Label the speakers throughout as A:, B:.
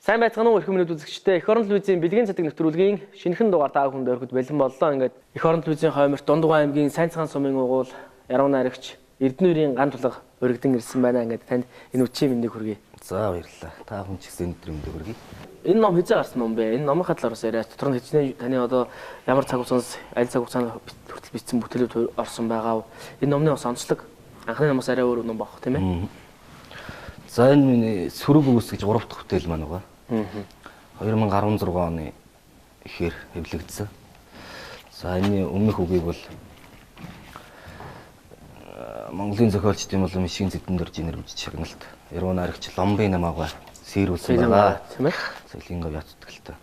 A: Сайн байцгаана уу эрхэм минут үзэгчдээ. Эх орон телевизийн бэлгийн цэдэг нэвтрүүлгийн шинэхэн дугаар та бүхэнд өргөд бэлэн боллоо. Ингээд Эх орон телевизийн хойморт Дундугай аймгийн Сайн цагаан сумын угуул Яруу найрагч Эрдэнэ үрийн ган тулга өргөдөн ирсэн байна. Ингээд танд энэ үчийн мэндийг хүргэе.
B: За баярлалаа. Та хүн ч гэсэн энэ өдрийн мэндийг хүргэе.
A: Энэ ном хэзээ гарсан ном бэ? Энэ номын талаар бас яриач. Дотор нь хичнээн таны одоо ямар цаг хугацаанд аль цаг хугацаанд хүртэл бичсэн бүтээлүүд орсон байгаа вэ? Энэ номны бас онцлог анхны номоос арай өөр ном байх тийм ээ.
B: За энэ миний Сөрөг өвс гэж 3 дахь бүтээл маань байгаа. 2016 оны ихээр хэвлэгдсэн. За энэний өмнөх үгийг бол Монголын зохиолчдын болон мишгийн зэдэн дөржийн нэрмж шагналт Яруу найрагч Ломбын намаагаа сэрүүлсэн байгаа.
A: Тийм ээ.
B: Соёлын говь ятгалтай.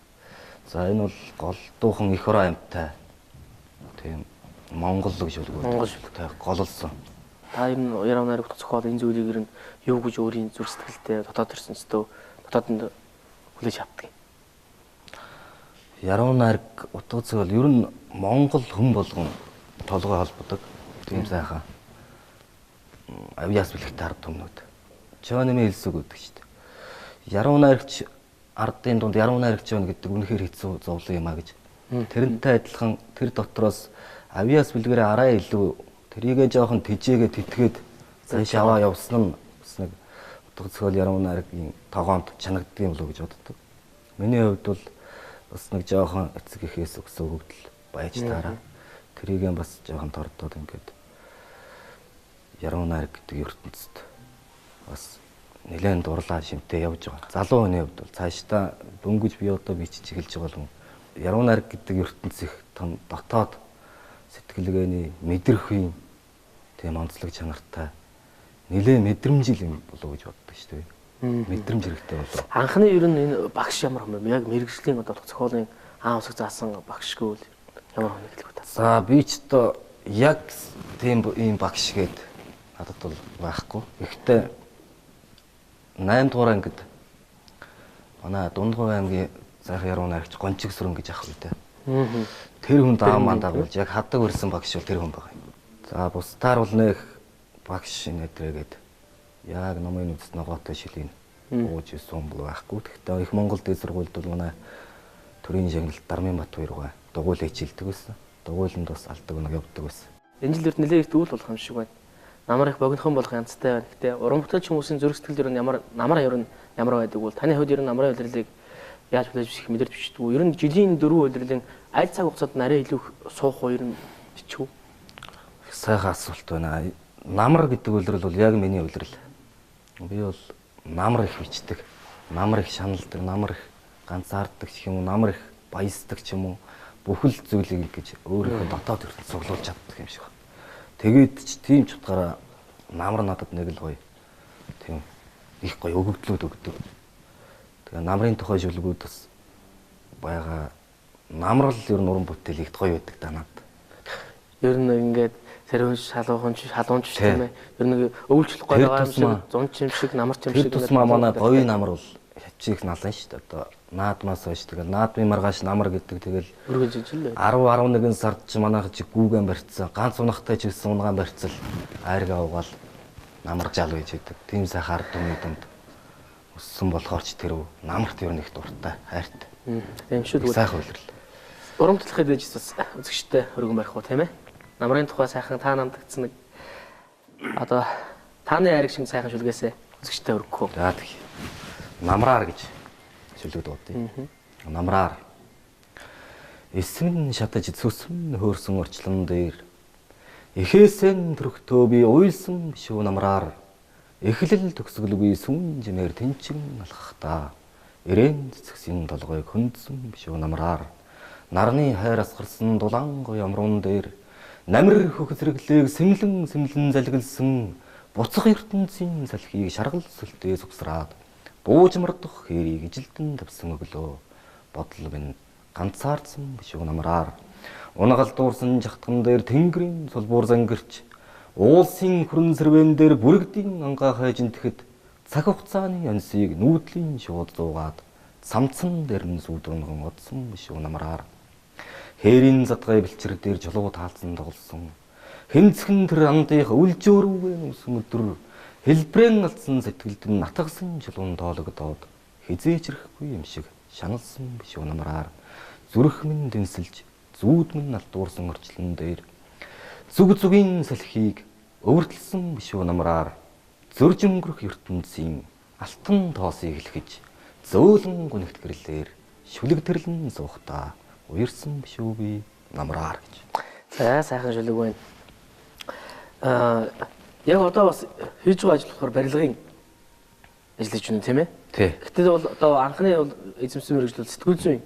B: За энэ бол голдуухан эх орон аймтай тийм Монгол гэж үлгүүд.
A: Монгол шүлэг.
B: Гололсон.
A: Та ер нь яруу найрагч зохиол энэ зүйлийг ер нь юу гэж өөрийн зүрх сэтгэлдээ дотоод ертөнцийн дотоод нь хүлээж авдаг юм.
B: Яруу найраг утга зохиол ер нь Монгол хүн болгон толгой холбодог. Тийм сайхан авьяас бэлэгтэй ард түмнүүд. Чономын хэлсэг өгдөг шүү дээ. Яруу найрагч ардын дунд яруу найрагч байна гэдэг үнэхээр хэцүү зовлон юм а гэж. Тэрнтэй адилхан тэр дотроос авьяас бэлгэрээ арай илүү тэрийгэ жоохон тэжээгээ тэтгээд цааш аваа явсан нь бас нэг утга зохиол яруу найргийн тогоонд чанагддаг юм болов уу гэж боддог. Миний хувьд бол бас нэг жоохон эцэг эхээс өгсөн өгөгдөл байж таараа. Тэрийг бас жоохон тордоод ингээд яруу найраг гэдэг ертөнцид бас нэлээд дурлаа шимтэй явж байгаа. Залуу хүний хувьд бол цаашдаа дөнгөж би одоо бичиж эхэлж байгаа юм. Яруу найраг гэдэг ертөнц их том дотоод сэтгэлгээний мэдрэхүйн тийм онцлог чанартай нэлээд мэдрэмжил юм болов уу гэж боддог шүү дээ. Мэдрэмж хэрэгтэй болов.
A: Анхны ер нь энэ багш ямар хүн бэ? Яг мэргэжлийн одоо зохиолын аан усаг заасан багшгүй л ямар хүн гэлгүй та.
B: За би ч одоо яг тийм ийм багш гээд надад бол байхгүй. Гэхдээ 8 дугаар ангид манай Дундгой аймгийн сайхан яруу найрагч Гончиг сүрэн гэж ах үедээ. Тэр хүн даамаа дагуулж яг хадаг өрсөн багш бол тэр хүн байгаа юм. За бусдаар бол нэг багш инээдрэгээд яг номын үзэс ногоотой шилийн ууж исэн бол байхгүй. Гэхдээ их Монгол дээд сургуульд бол манай төрийн шагналт Дармын Бат хоёргоо дугуйл хичээлдэг байсан. Дугуйланд бас алдаг нэг явдаг байсан.
A: Энэ жил ер нь нэлээд их үйл болох юм шиг байна. Намар их богинохон болох янзтай байна. Гэтэ уран бүтээлч хүмүүсийн зүрх сэтгэл ер нь ямар намар ер нь ямар байдаг бол таны хувьд ер нь намрын улирлыг яаж хүлээж авчих мэдэрч бичдэг үү? Ер нь жилийн 4 улирлын аль цаг хугацаанд нарийн илүү суух уу ер нь бичих үү?
B: Их сайхан асуулт байна. Намар гэдэг улирал бол яг миний улирал. Би бол намар их бичдэг. Намар их шаналдаг, намар их ганцаарддаг ч юм уу, намар их баясдаг ч юм уу. Бүхэл зүйлийг ингэж өөрийнхөө дотоод ертөнц цуглуулж чаддаг юм шиг байна. Тэгээд ч тийм ч утгаараа намар надад нэг л гоё тийм их гоё өгөгдлүүд өгдөг. Тэгээ намрын тухай шүлгүүд бас байгаа. Намрал ер нь уран бүтээл их гоё байдаг да надад.
A: Ер нь ингээд сариун шалуухан шалуунч тийм ээ. Ер нь өвлжлөх гоё байгаа юм шиг, зунч юм шиг, намарч юм шиг.
B: Тэр тусмаа манай говийн намар бол хачиг налан шүү дээ. Одоо наадмаас хойш тэгэл наадмын маргааш намар гэдэг тэгэл
A: үргэлж ижил.
B: 10 11 сард чи манайх чи гүүгэн барьцсан. Ганц унахтай ч гэсэн унгаан барьцал айргаа угаал намар жал гэж байдаг. Тийм сайхан ард түмний дунд өссөн болохоор ч тэр намарт ер нь их дуртай, хайртай.
A: Тийм шүү дээ.
B: Сайхан улирал.
A: Уран бүтлэхэд байж бас үзэгчтэй хөргөн барих уу тийм ээ. Намрын тухай сайхан та намдагдсан нэг одоо тааны айраг шиг сайхан шүлгээсээ үзэгчтэй өргөх үү.
B: За тэг. Намраар гэж шүлэг дуудъя. Намраар. Эсвэн шатаж цөсөн хөөрсөн орчлон дээр эхээсэн төрхтөө би уйлсан биш үү намраар. Эхлэл төгсгөлгүй сүн жимээр тэнчин алхахдаа эрээн цэцгсийн толгойг хөндсөн биш үү намраар. Нарны хайр асгарсан дулаан гоё амруун дээр намир хөх зэрэглээг сэмлэн сэмлэн залгилсан буцах ертөнцийн салхийг шаргал сүлтээ сугсраад бууж мордох хэрийг ижилдэн тавьсан өглөө бодол минь ганцаардсан биш үү намраар. Унаgal дуурсан жагтган дээр тэнгэрийн сулбуур зангирч уулсын хүрэн сэрвэн дээр бүрэгдийн ангаа хайж энтгэхэд цаг хугацааны янсыг нүүдлийн шууд зуугаад самцан дээр нь сүйдүүнгэн одсон биш үү намраар. Хээрийн задгай бэлчээр дээр чулуу таалцсан тоглосон хэмцхэн тэр андынх үлжөөрүүгээ нүсэн өдөр хэлбрэн алдсан сэтгэлд нь натгсан чулуун тоологдоод хизээч ирэхгүй юм шиг шаналсан биш үү намраар зүрх минь дэнсэлж зүүд минь алдуурсан орчлон дээр зүг зүгийн салхийг өвөртлсөн биш үү намраар зөрж өнгөрөх ертөнцийн алтан тоосыг хэлхэж зөөлөн гүнэгт гэрлээр шүлэг тэрлэн суухдаа уярсан биш үү би намраар гэж.
A: За сайхан шүлэг байна. Яг одоо бас хийж байгаа ажил болохоор барилгын ажил хийж байна тийм ээ?
B: Тий.
A: Гэтэл бол одоо анхны бол эзэмсэн мэргэжил бол сэтгүүл зүйн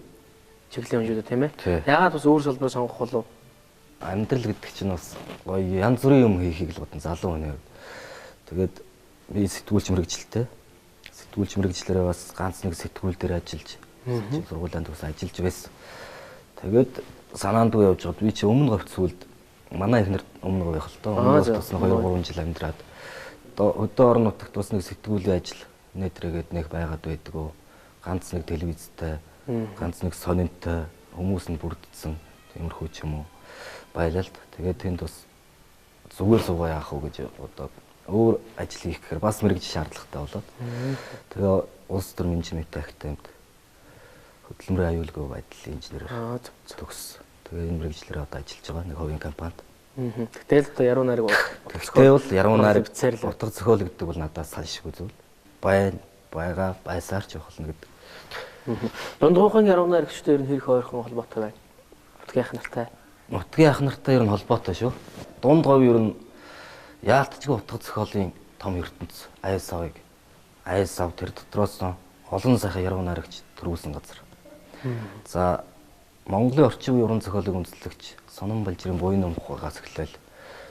A: чиглэлийн хүн шүү тийм ээ? Яагаад бас өөр салбар сонгох болов?
B: Амьдрал гэдэг чинь бас гоё янз бүрийн юм хийхийг л бодно залуу хүний хувьд. Тэгээд би сэтгүүлч мэргэжилтэй. Сэтгүүлч мэргэжлээрээ бас ганц нэг сэтгүүл дээр ажиллаж, сургуулийн төгс ажиллаж байсан. Тэгээд санаандгүй явж байгаад би чи өмнө говь зүйлд манай эхнэр өмнө говь явах л доо. Өмнө говьт бас 2 3 жил амьдраад хөдөө орон нутагт бас нэг сэтгүүлийн ажил нэтрэгээд нэг байгаад байдаг. Ганц нэг телевизтэй, ганц нэг сонинтой хүмүүс нь бүрдсэн тиймэрхүү ч юм уу байлаа л. Тэгээд тэнд бас зүгээр суугаа яах вэ гэж бодоод өөр ажил хийх гэхээр бас мэргэжил шаардлагатай болоод тэгээ улс төр менежмент академид хөдөлмөрийн аюулгүй байдлын инженерээр төгссөн. Тэгээ энэ мэргэжлээрээ одоо ажиллаж байгаа нэг хувийн компанид.
A: Гэтэл одоо яруу найраг
B: Тэгтэл бол яруу найраг утга зохиол гэдэг бол надад салшгүй зүйл. Байгаа байсаар ч явах болно гэдэг.
A: Дундгуйхан яруу найрагчтай ер нь хэрэг ойрхон холбоотой байна. Нутгийн ах нартай.
B: Нутгийн ах нартай ер нь холбоотой шүү. Дунд говь ер нь яалтчгүй утга зохиолын том ертөнц Аясавыг Аясав тэр дотроос олон сайхан яруу найрагч төрүүлсэн газар. За Монголын орчин үеийн уран зохиолыг үндэслэгч Сонон Балжирын буян номхугаас эхлээл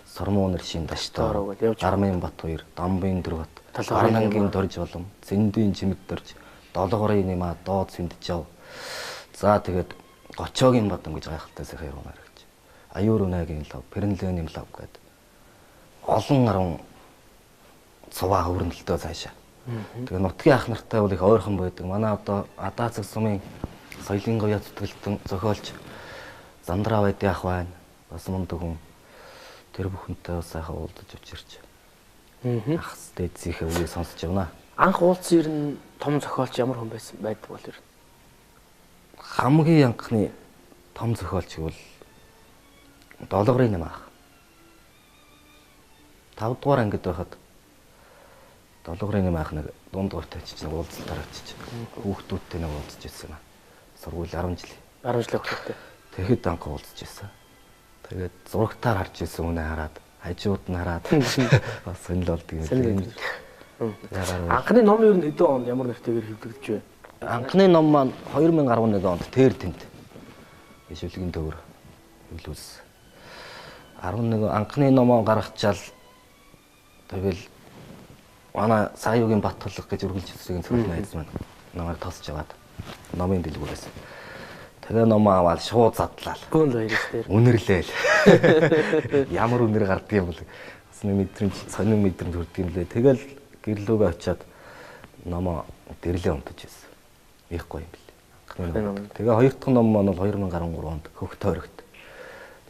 B: Сормуу нэршийн Даштор, Армын Бат хоёр, Дамбын Дөрват, Арнангийн Дорж болом, Зэндийн Чимэг Дорж, Долоогорын Нима, Доод Сэнджав. За тэгээд Гочоогийн Бадам гэж гайхалтай сайхан яруу найрагч. Аюур Унагийн лав, Пернлэний лав гэдэг олон арван цуваа хөврөнөлтөө цаашаа. Тэгээ нутгийн ах нартай бол их ойрхон байдаг. Манай одоо Адаацэг сумын соёлын говья зүтгэлтэн зохиолч Зандраа байдын ах байна. Бас мундаг хүн. Тэр бүхэнтэй бас сайхан уулзаж учирч. Ах дээдсийнхээ үгийг сонсож явна.
A: Анх уулзсан ер нь том зохиолч ямар хүн байсан байдаг бол ер нь?
B: Хамгийн анхны том зохиолч бол Долоогрын нэм ах. 5 дугаар ангид байхад Долоогрын нэм ах нэг дунд говьт очиж нэг уулзалтаар очиж хүүхдүүдтэй нэг уулзаж ирсэн юм аа. Сургууль 10 жил.
A: 10 жилийн хүүхдтэй.
B: Тэгэхэд анх уулзаж ирсэн. Тэгээд зурагтаар харж ирсэн үнэ хараад, хажууд нь хараад бас сонирхол болдог юм.
A: Анхны ном ер нь хэдэн онд ямар нэртэйгээр хэвлэгдэж вэ?
B: Анхны ном маань 2011 онд Тэр тэнд шүлгийн төвөр хэвлүүлсэн. 11 анхны номоо гаргачаал тэгэл манай Саяугийн Баттулга гэж үргэлж хэлсэн цогц найз маань намайг тосч яваад номын дэлгүүрээс. Тэгээ номоо аваад шууд задлаа.
A: Гүн баярс дээр.
B: Үнэрлээл. Ямар үнэр гардыг юм бол бас нэг мэдрэмж, сонин мэдрэмж хүрдэг юм лээ. Тэгэл гэрлүүгээ очиад номоо дэрлээ унтаж байсан. Их гоё юм бэл. Тэгээ хоёр дахь ном маань бол 2013 онд Хөх тойрогт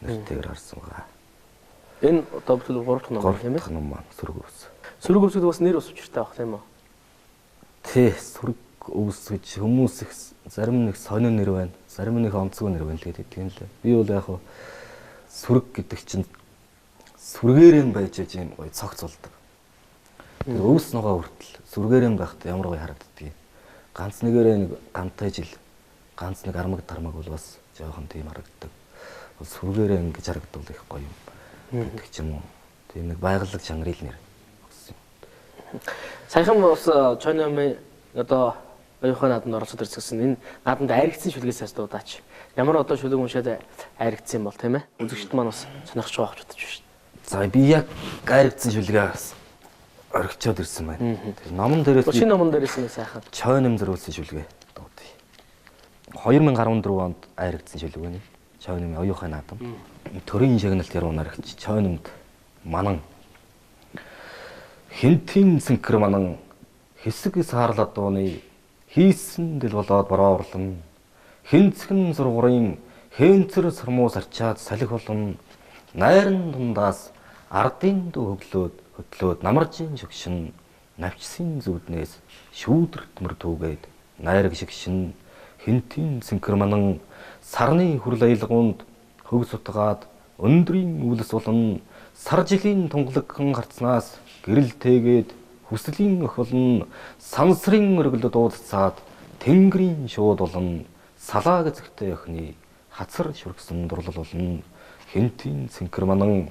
B: нэртэйгээр харсан байгаа.
A: Энэ одоо бүтэл 3 дахь ном тийм ээ?
B: 3 дахь ном маань сөрөг өвс.
A: Сөрөг өвсөд бас нэр ус учиртай байх тийм үү?
B: Тий, сөрөг өвс гэж хүмүүс их зарим нэг сонин нэр байна, зарим нэг онцгой нэр байна л гэдэг юм лээ. Би бол яг хуу сөрөг гэдэг чинь сүргээрээ байж яж юм гоё цогц болдог. Тэр өвс нугаа хүртэл сүргээрээ байхад ямар гоё харагддгийг. Ганц нэгээрээ нэг гантай жил, ганц нэг армаг тармаг бол бас жоохон тийм харагддаг. Бол сүргээрээ ингэж харагдвал их гоё юм гэдэг ч юм уу. Тийм нэг байгаль чанарыг нэр өгсөн юм.
A: Саяхан бас Чойномын одоо оюухан наадамд оролцоод ирсэн. Энэ наадамд айрагдсан шүлгээс бас дуудаач. Ямар одоо шүлэг уншаад айрагдсан юм бол тийм ээ? Үзэгчд маань бас сонирхож байгаа гэж бодож байна шүү дээ.
B: За би яг айрагдсан шүлгээ бас орхичоод ирсэн байна. Тэр номон дээрээс
A: шинэ номон дээрээс нэг сайхан
B: Чойном зориулсан шүлгээ дуудъя. 2014 онд айрагдсан шүлэг байна. Чойном оюухан наадам. Төрийн шагналт яруу найрагч Чойномд манан хинтийн цэнхэр манан хэсэг саарлаа дууны хийсэн дэл болоод бороорлон хинцхэн сургуурын хэнцэр сармуу сарчаад салхи болон найран дундаас ардын дүү хөглөөд хөтлөөд намаржин шөгшин навчсын зүуднээс шүүдэрт мөр түүгээд Найраг шиг шин хинтийн цэнхэр манан сарны хүрл аялгуунд хөг сутгаад өндрийн үлс болон сар жилийн тунгалагхан гарцнаас гэрэл тээгээд хүслийн өх болон сансрын өргөлд дуудцаад тэнгэрийн шууд болон салаа гэзэгтэй охины хацар шүргсэн дурлал болно. Хинтийн цэнхэр манан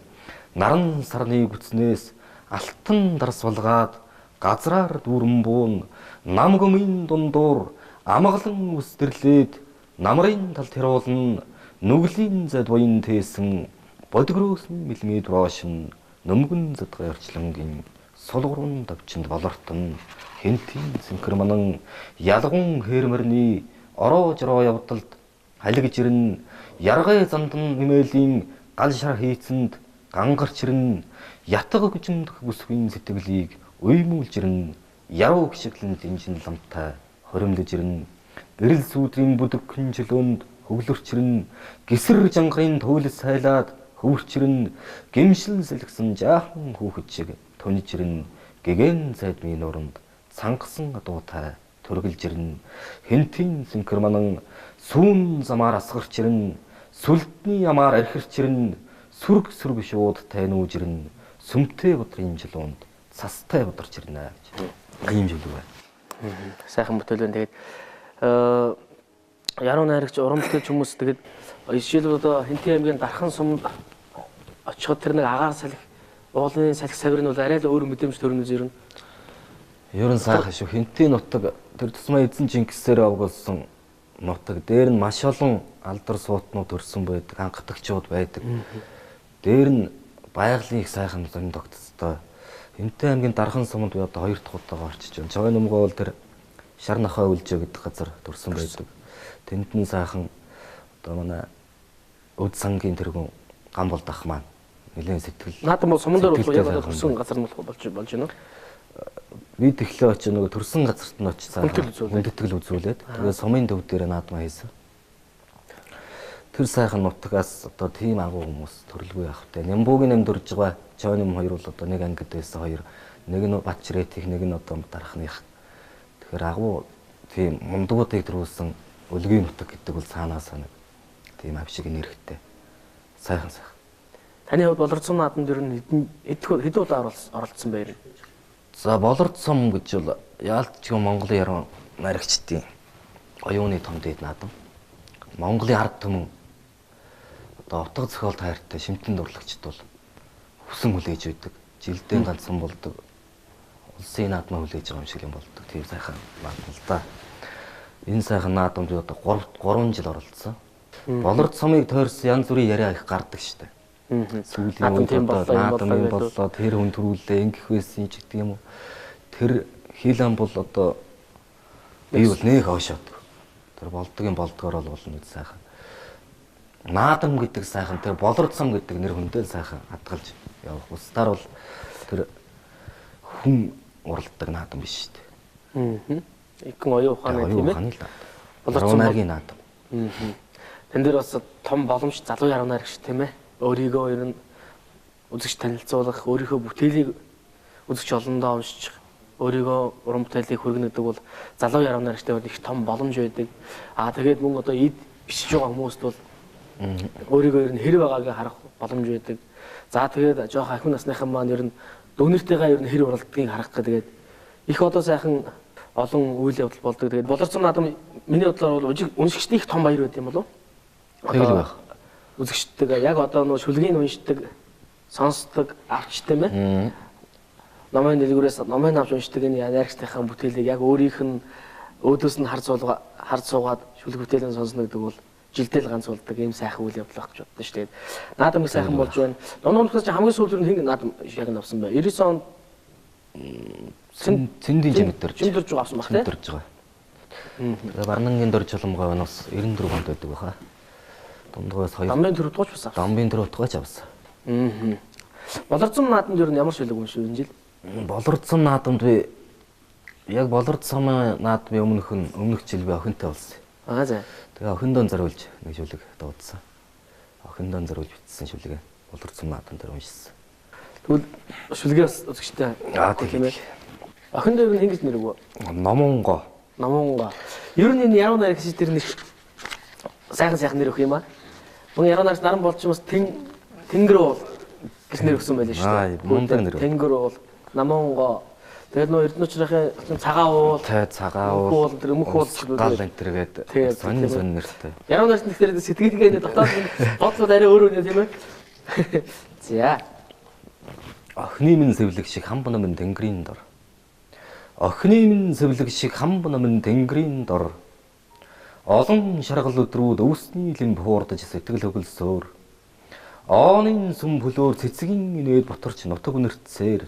B: наран сарны гүцнээс алтан дарс болгоод газраар дүүрэн буун нам гүмийн дундуур амгалан үстэрлээд намрын талд хируулна нүглийн зад буян тээсэн бодгөрөөс нь мэлмид роошин нөмгөн задгай орчлонгийн сулгурван давчинд болортон хинтийн цэнхэр манан ялгун хээрмэрний ороо жороо явдалд халигж ирнэ яргай зандан хэмээлийн гал шар хийцэнд гангарч ирнэ ятга гүжинд бүсгүй сэтгэлийг уймуулж ирнэ яруу гიშгэлэн линжин ламтай хоримлож ирнэ гэрэл сүүдрийн бүдэгхэн чөлөөнд хөглөрч ирнэ гисэр жангарын туйлс хайлаад хөвөрч ирнэ гимшил сэлгсэн жаахан хүүхэд шиг туниж ирнэ гэгэн зайдмын нуранд цангасан адуутай төргөлж ирнэ хинтийн цэнхэр манан сүүн замаар асгарч ирнэ сүлдний ямаар архирч ирнэ сүрг сүрг шууд тайнууж ирнэ сүмтэй бодрын чулуунд цастай бодорч ирнэ гэж. Ийм шүлэг байна.
A: Сайхан бүтээл байна. Тэгээд яруу найрагч уран бүтээлч хүмүүс тэгээд жишээлбэл одоо Хэнтийн аймгийн Дархан сумд очиход тэр нэг агаар салхи уулын салхи савир нь бол арай л өөр мэдрэмж төрнө зүр нь.
B: Ер нь сайхан шүү. Хэнтийн нутаг тэр тусмаа эзэн Чингисээр овгуулсан нутаг дээр нь маш олон алдар суутнууд төрсэн байдаг, хангатагчуд байдаг. Дээр нь байгалийн их сайхан зон тогтцтой. Хэнтийн аймгийн Дархан суманд би одоо 2 дахь удаага орчиж байна. Чойн өмгөө бол тэр шар нахай үлжээ гэдэг газар төрсэн байдаг. Тэнд нь сайхан одоо манай өд сангийн тэргүүн гам болдох маань нэлээд сэтгэл.
A: Наадам бол суман дээр бол яг одоо төрсэн газар нь болж байна уу?
B: Би тэглээ очиж нөгөө төрсэн газарт нь очиж хүндэтгэл үзүүлээд тэгээ сумын төв дээр наадмаа хийсэн. Тэр сайхан нутагаас одоо тийм агуу хүмүүс төрөлгүй явах тэ. Нямбуугийн нам дөрж байгаа Чойн юм хоёр бол одоо нэг ангид байсан хоёр, нэг нь Батчрэтих, нэг нь одоо Дархных. Тэгэхээр агуу тийм мундгуудыг төрүүлсэн өлгийн нутаг гэдэг бол цаанаасаа нэг тийм авшиг нэрхтэй. Сайхан сайхан.
A: Таны хувьд Болор сум наадамд ер нь хэдэн удаа оролцсон бэ?
B: За Болор сум гэж бол яалтчгүй Монголын яруу найрагчдын оюуны том дээд наадам. Монголын ард түмэн одоо утга зохиолд хайртай шимтэн дурлагчд бол хүсэн хүлээж байдаг. Жилдээ ганцхан болдог. Улсын наадмаа хүлээж байгаа юм шиг юм болдог. Тийм сайхан наадам л да. Энэ сайхан наадамд би одоо 3 жил оролцсон. Болор сумыг тойрсон янз бүрийн яриа их гардаг штэ. Сүүлийн үед одоо наадам юм боллоо, тэр хүн төрүүлээ, ингэх байсан ч гэдэг юм уу. Тэр хилан бол одоо би бол нэх хойшоодог. Тэр болдгийн болдгоор бол болно гэж сайхан. Наадам гэдэг сайхан, тэр Болор сум гэдэг нэр хүндэл сайхан хадгалж явах. Бусдаар бол тэр хүн уралддаг наадам биш шүү
A: дээ. Икэн оюун ухааны тийм ээ.
B: Болор сум наргийн наадам.
A: Тэн дээр бас том боломж залуу яруу найрагч тийм ээ. Өөрийгөө ер нь үзэгч танилцуулах, өөрийнхөө бүтээлийг үзэгч олондоо уншиж, өөрийгөө уран бүтээлийг хүргэнэ гэдэг бол залуу яруу найрагчтай бол их том боломж байдаг. Аа тэгээд мөн одоо эд бичиж байгаа хүмүүст бол өөрийгөө ер нь хэр байгааг харах боломж байдаг. За тэгээд жоох ахин насныхан маань ер нь дүүнэртэйгээ ер нь хэр уралддгийг харах гэдэг. Их одоо сайхан олон үйл явдал болдог. Тэгээд Болор сум наадам миний бодлоор бол уншигчдын их том баяр байд юм болов уу?
B: Тэгэл байх.
A: Үзэгчдэг яг одоо нөө шүлгийг уншдаг, сонсдог авч тийм ээ. Номын дэлгүүрээс номын авч уншдаг энэ найрагчдынхаа бүтээлийг яг өөрийнх нь өөдөөс нь харж суугаад шүлэг бүтээлэн сонсно гэдэг бол жилдэл ганц болдог ийм сайхан үйл явдал байх гэж боддоо шүү дээ. Наадам их сайхан болж байна. Дунд нутгаас хамгийн сүүлд нь хэн наадам яг нь авсан бэ? 99 онд
B: Цэндийн жимдэрж
A: жимдэрж авсан баг тийм.
B: Жимдэрж байгаа. Тэгээ Барнангийн дөрж чулумгай нь бас 94 онд байдаг баха. Дундгоос 2
A: Дамбын төрөв тууч бас авсан.
B: Дамбын төрөв тууч авсан.
A: Болор сум наадамд ер нь ямар шүлэг уншив энэ жил?
B: Болор сум наадамд би яг Болор сумын наадмын өмнөх жил би охинтой болсон.
A: Аа за.
B: Тэгээ охиндоо зориулж нэг шүлэг дуудсан. Охиндоо зориулж бичсэн шүлгээ Болор сум наадам дээр уншсан.
A: Тэгвэл шүлгээс үзэгчтэй
B: Аа тийм ээ.
A: Охиндоо ер нь хэн гэж нэрвэ?
B: Номонго.
A: Номонго. Ер нь энэ яруу найр гэж тэр нэг сайхан нэр өгөх юм аа. Мөн яруу найрс наран болж бас тэнгэр уул гэж нэр өгсөн байлээ шүү дээ.
B: Мундаг нэр.
A: Тэнгэр уул, Намонгоо. Тэгээд нөө Эрдэнэчрийн цагаан уул,
B: цагаан уул,
A: тэр өмөх уул
B: гал энэ төр гээд сонин нэртэй.
A: Яруу найрс тэгэхээр сэтгэлгээний дотоод бодлоо арай өөр өөр тийм ээ. За.
B: Охины минь сэвлэг шиг хамб номын тэнгэрийн дор. Охины минь сэвлэг шиг хамб номын тэнгэрийн дор. Олон шаргал өдрүүд өвсний лэн буурдаж сэтгэл хөглсөөр. Ооны сүм хөлөөр цэцгийн инээд ботарч нутаг үнэртсээр.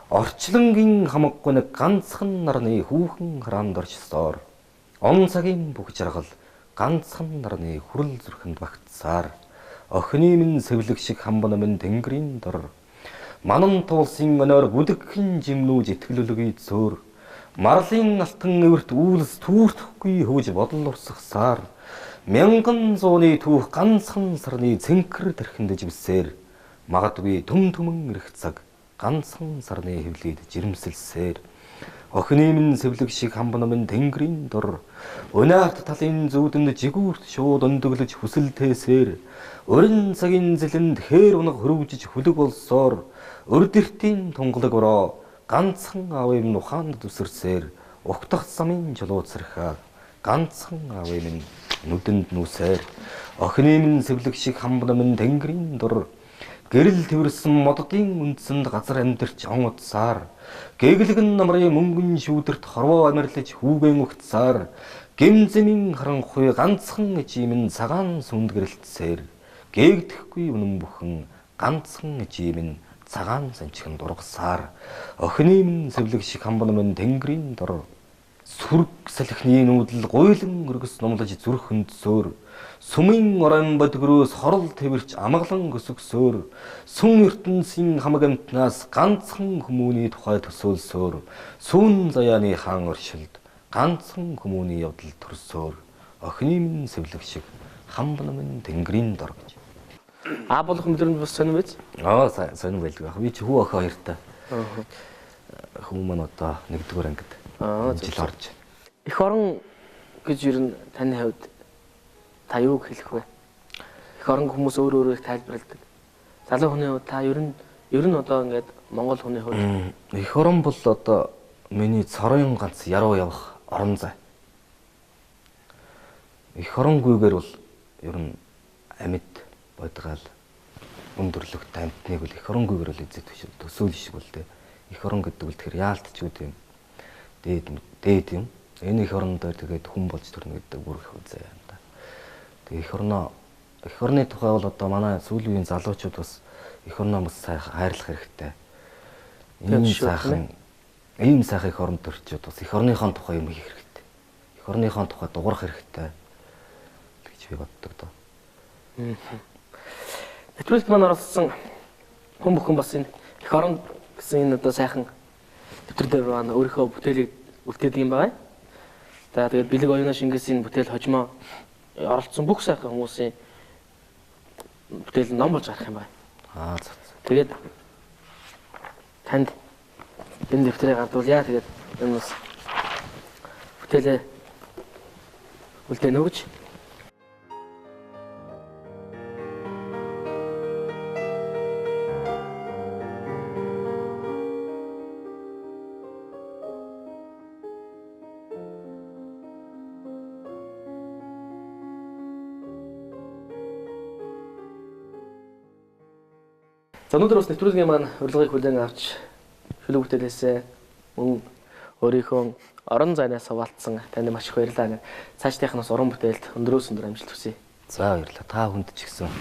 B: Орчлонгийн хамгагүй нэг ганцхан нарны хүүхэн хараанд орчсоор. Он цагийн бүх жаргал ганцхан нарны хүрэл зүрхэнд багтсаар. Охины минь сэвлэг шиг хамб номын тэнгэрийн дор. Манан туулсын өнөр бүдэгхэн жимнүүж итгэлөлгүй зөөр. Марлын алтан эвэрт үйлс түүртэхгүй хөвж бодол урсгасаар. Мянган зууны түүх ганцхан сарны цэнхэр тэрхэнд жимсээр. Магадгүй түм түмэн ирэх цаг ганцхан сарны хөвлөд жирэмсэлсээр. Охины минь сэвлэг шиг хамб номын тэнгэрийн дор. Өнөөрт талын зүүдэнд жигүүрт шууд өндөглөж хүсэлтээсээр. Өрн цагийн зэлэнд хээр унаг хөрвжиж хүлэг болсоор. Өрдөртийн тунгалаг ороо ганцхан аавын минь ухаанд дүсэрсээр. Угтах замын чулууцархаа ганцхан аавын минь нүдэнд нүсээр. Охины минь сэвлэг шиг хамб номын тэнгэрийн дор. Гэрэл тэрсэн моддын үндсэнд газар амьдарч он утсаар. Гэглэгэн намрын мөнгөн шүүдэрт хорвоо амирлаж хүүгэн угтсаар. Гэмзэмийн харанхуй ганцхан ижим нь цагаан сүнд гэрэлтсээр. Гээгдэхгүй үнэн бүхэн ганцхан ижим нь цагаан санчхан дургасаар. Охины минь сэвлэг шиг хамб номын тэнгэрийн дор. Сүрг салхины нүүдэл гуйлан өргөс номлож зүрх хөндсөөр. Сүмийн орон бодгөрөөс хорол тэрч амгалан өсгсөөр. Сүн ертөнцийн хамаг амтнаас ганцхан хүмүүний тухай төсөөлсөөр. Сүүн заяаны хаан оршилд ганцхан хүмүүний явдал төрсөөр. Охины минь сэвлэг шиг хамб номын тэнгэрийн дор гэж.
A: А болох мэдрэмж бас сонир биз?
B: Аа, сонир байлгүй яг. Би чи хүү охин хоёртай. Хүү маань одоо 1-р ангид. Жил орж.
A: Эх орон гэж ер нь таны хувьд та юуг хэлэх вэ? Эх орон хүмүүс өөр өөрөөр тайлбарладаг. Залуу хүний хувьд та ер нь одоо ингээд Монгол хүний хувьд
B: эх орон бол одоо миний цорын ганц яруу явах орон зай. Эх оронгүйгээр бол ер нь амьд бодгаал өндөрлөгтэй амьтныг бол эх оронгүйгээр бол эзэд төсөөл шиг бол тэ. Эх орон гэдэг бол тэгэхээр яалтчгүй юм. Дээд юм. Энэ эх орон дээр тэгээд хүн болж төрнө гэдэг бүр их үзээ юм да. Тэгээд эх орны тухай бол одоо манай сүүлийн үеийн залуучууд бас эх орноо бас сайхан хайрлах хэрэгтэй. Ийм сайхан эх оронд төрчөөд бас эх орныхоо тухай юм хийх хэрэгтэй. Эх орныхоо тухай дуурах хэрэгтэй гэж би боддог доо.
A: Нэвтрүүлэгт маань оролцсон хүн бүхэн бас энэ эх орон гэсэн энэ одоо сайхан дэвтэр дээр маань өөрийнхөө бүтээлийг үлдээдэг юм байна. За тэгээд бэлэг оюуна шингэсэн бүтээл хожимоо оролцсон бүх сайхан хүмүүсийн бүтээл ном болж гарах юм байна.
B: Аа зөв.
A: Тэгээд танд энэ дэвтрийг гардуулъя. Тэгээд энэ бас бүтээлээ үлдээнэ гэж. За өнөөдөр бас нэвтрүүлгийн маань урилгыг хүлээн авч шүлэг бүтээлээсээ мөн өөрийнхөө орон зайнаас хуваалцсан танд маш их баярлалаа. Цаашдынх нь бас уран бүтээлд өндрөөс өндөр амжилт хүсье.
B: За баярлалаа. Та хүнд ч гэсэн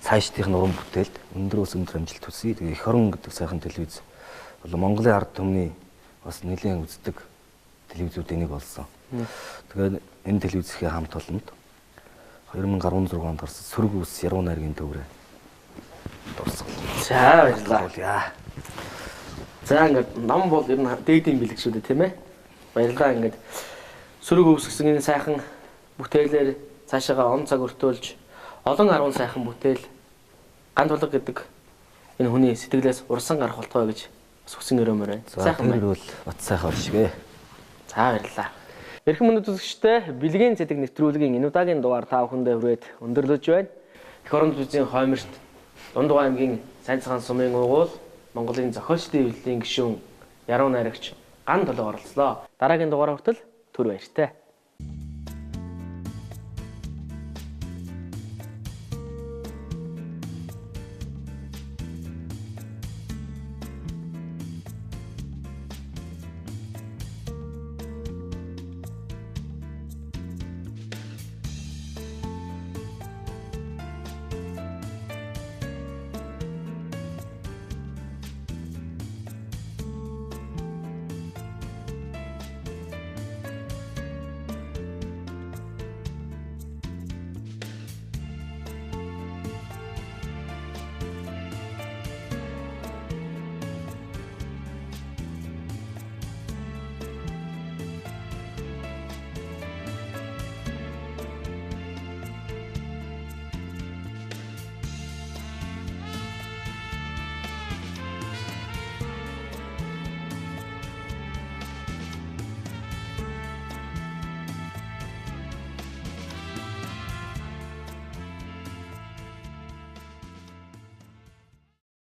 B: цаашдынх нь уран бүтээлд өндрөөс өндөр амжилт хүсье. Тэгээ эх орон гэдэг сайхан телевиз бол Монголын ард түмний бас нэлээд үздэг телевизүүдийн нэг болсон. Тэгээд энэ телевизийн хамт олонд 2016 онд гарсан Сүрэг ус яруу найргийн төврөө дурсгал.
A: За баярлалаа. За ингээд ном бол ер нь дээдийн бэлэг шүү дээ тийм ээ. Баярлалаа ингээд Сүрэг өвс гэсэн энэ сайхан бүтээлээр цаашаага он цаг өртөөлж олон арван сайхан бүтээл ган тулга гэдэг энэ хүний сэтгэлээс урсан гарах болтугай гэж бас хүсэн өрөөмөр байна.
B: Сайхан тэр бол бат сайхан оршигэ.
A: За баярлалаа. Эрхэм хүндэт үзэгчдээ, бэлгийн цэдэг нэвтрүүлгийн энэ удаагийн дугаар та бүхэндээ хүрээд өндөрлөж байна. Эх орон зүзийн хойморт Дундугай аймгийн Сайн цагаан сумын уугуул Монголын зохиолчдын хэвлэлийн гишүүн яруу найрагч Ган Толгой оролцлоо. Дараагийн дугаар хүртэл түр баяртай.